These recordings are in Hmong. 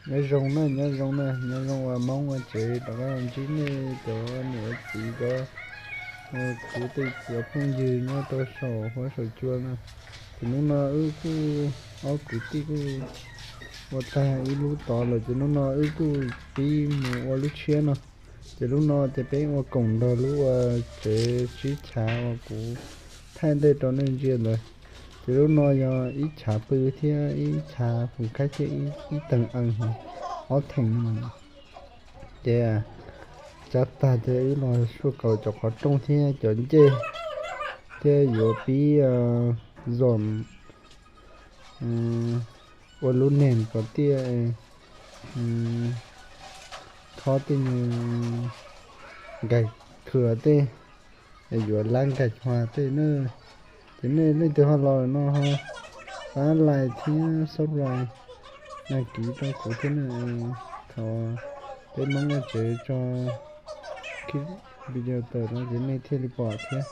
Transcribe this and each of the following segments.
Nyob zoo na, nyob zoo na, nyob zoo uas Hmoob ua tsev rov qab los ntsib nej cov niam txiv, cov kuv tej cov phooj ywg nyob rau saum huab saum cua na. Ces hnub no wb kuj, ob kwv tij kuj ua tag ib lub tod lawm, ces hnub no wb kuj pib mus ua lub tshiab no. Ces lub no ces peb ua koom nrog lub ua tsev sib chav uas kuv thaij ntej rau nej ntsia ntawd. Ces lub no yog ib chav pw thiab ib chav hu khaib thiab ib tag ees, ob theem no. Ces tsav tag ces wb los suaj kaus cov qhov rooj thiab cov ncej, thiab yuav pib zom ua lub neeg kom tiaj, thob tej nyuag nkais khua tej, yuav lab nkais khua tej na. Ces nej leej twg ho los no ho pab like thiab subscribe, đăng ký rau kuv thiab na. Thaum peb Hmoob ua tsev tso, video tawm no ces nej thiaj li pom thiab.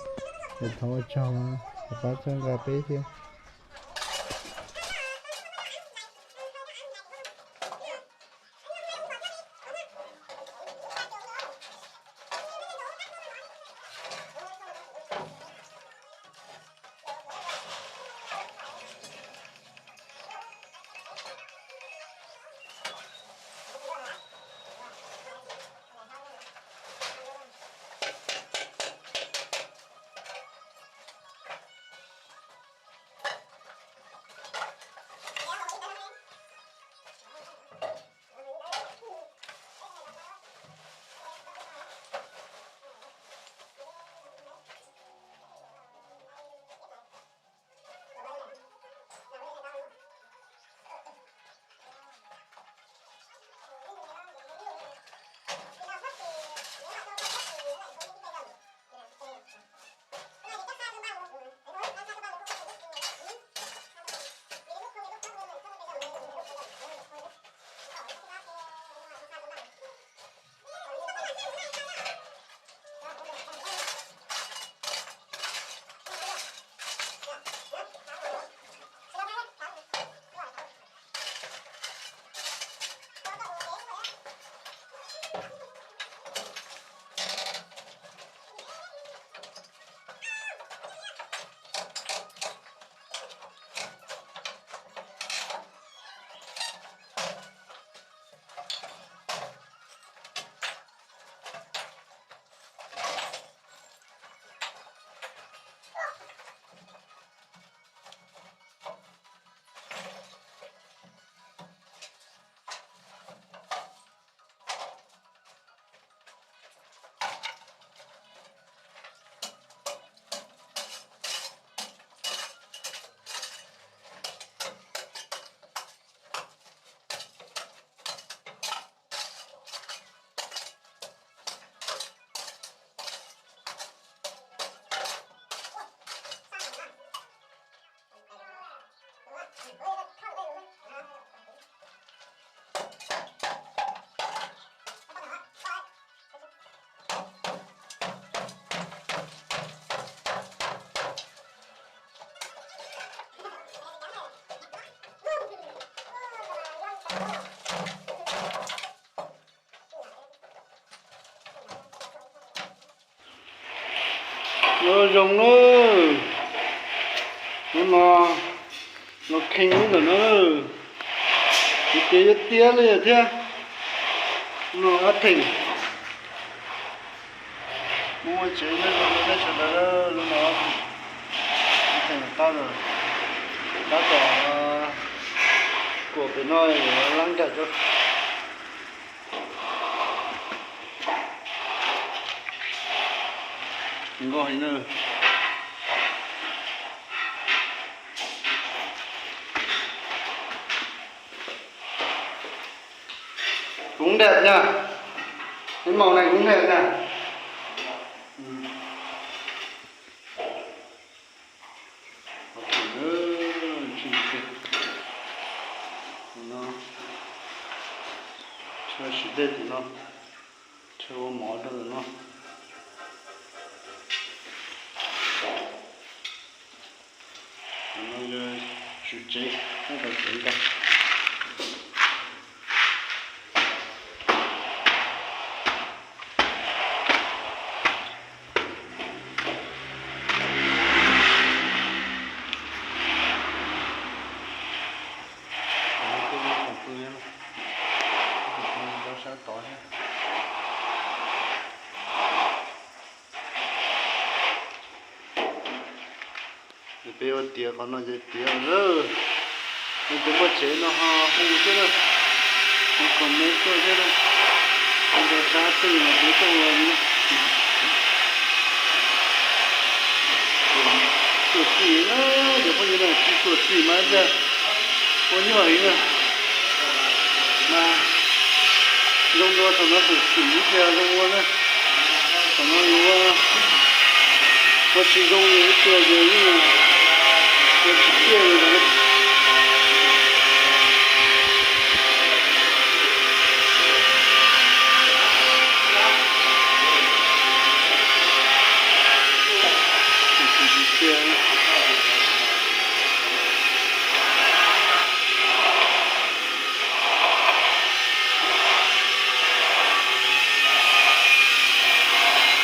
Es thov ua tsaug, thov pab txhawb nqa peb thiab. Nyob zoo na, hnub no los kheej ub ntawm no, kuv tias yuav tiav li thiab. Hnub no ob theem, mus ua tsev nyob zoo nej sawv daws, hnub no ob theem, ob theem tab tom, tab tom kuam pem no yuav lab nkais tso. Nkaus heev na. Kuv nrem na, ib moos na kuv nrem na. Tsis, no, tshuav siv dej tim no, tshuav ua mov rau ntawm no. No yog tswv tsev, nyob tom tsev ntag. Tiav qhov no ces tiav lawm. Leej twg muaj tsev no ho hu thiab na, hu comment tuaj thiab na. Hu rau sab twg los peb tuaj ua li na. Tuaj txim na, cov phooj ywg na, tsis tuaj txim mas tias ua nyuaj heev na. Mas zoo dua thaum no xwm xim ib pliag zoo ua na. Thaum no yuav ua tsis zoo ib pliag ces yeej ua tsis tiag li ntawd.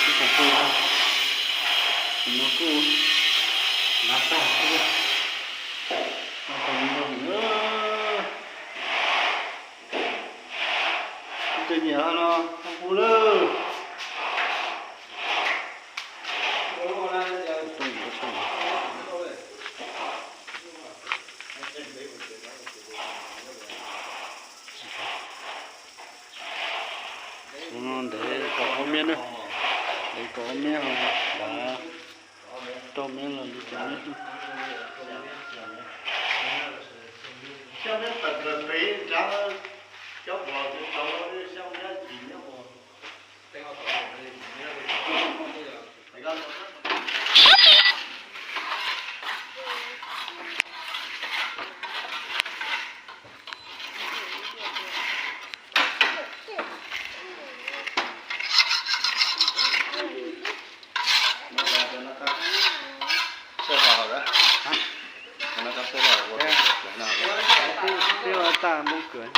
Ib qhov pw no kuj lav tag thiab. Ib co nyiam no ho pub lawm. Xyoo no ntev kaum ob mev na, ntev kaum ob mev ho dav rau mev los li cas ne. Twb ua tag npoo kwm.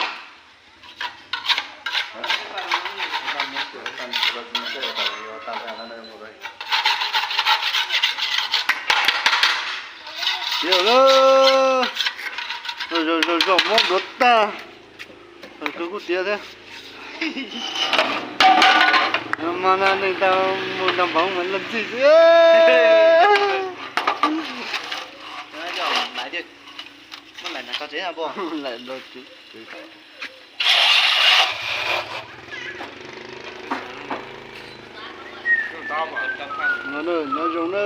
Yog lawm, zaum zaum zaum muab duav tag, kawg kuj tiav thiab. Mas na neeg tau mus nram npoov mas laj ntxig xwb. Lawm nrog tsev. No na, nyob zoo na.